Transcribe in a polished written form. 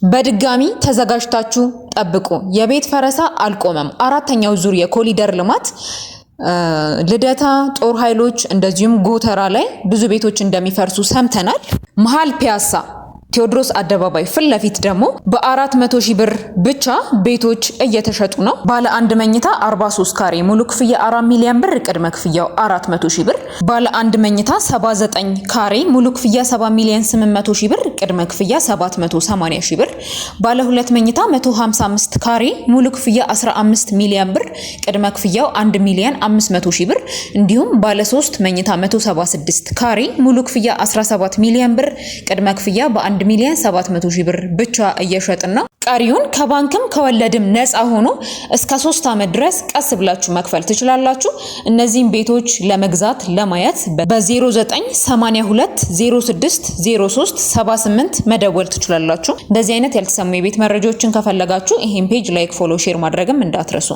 በድጋሚ ተዘጋጅታችሁ ጠብቁ። የቤት ፈረሳ አልቆመም። አራተኛው ዙር የኮሪደር ልማት ልደታ፣ ጦር ኃይሎች እንደዚሁም ጎተራ ላይ ብዙ ቤቶች እንደሚፈርሱ ሰምተናል። መሀል ፒያሳ ቴዎድሮስ አደባባይ ፊት ለፊት ደግሞ በ400 ሺህ ብር ብቻ ቤቶች እየተሸጡ ነው። ባለ አንድ መኝታ 43 ካሬ ሙሉ ክፍያ 4 ሚሊዮን ብር፣ ቅድመ ክፍያው 400 ሺህ ብር። ባለ አንድ መኝታ 79 ካሬ ሙሉ ክፍያ 7 ሚሊዮን 800 ሺህ ብር፣ ቅድመ ክፍያ 780 ሺህ ብር። ባለ ሁለት መኝታ 155 ካሬ ሙሉ ክፍያ 15 ሚሊዮን ብር፣ ቅድመ ክፍያው 1 ሚሊዮን 500 ሺህ ብር። እንዲሁም ባለ 3 መኝታ 176 ካሬ ሙሉ ክፍያ 17 ሚሊዮን ብር፣ ቅድመ ክፍያ በ1 ሚሊዮን 700 ሺህ ብር ብቻ እየሸጥን ነው። ቀሪውን ከባንክም ከወለድም ነፃ ሆኖ እስከ 3 ዓመት ድረስ ቀስ ብላችሁ መክፈል ትችላላችሁ። እነዚህን ቤቶች ለመግዛት ለማየት በ0982 06 03 78 መደወል ትችላላችሁ። እንደዚህ አይነት ያልተሰሙ የቤት መረጃዎችን ከፈለጋችሁ ይሄን page like፣ follow፣ share ማድረግም እንዳትረሱ።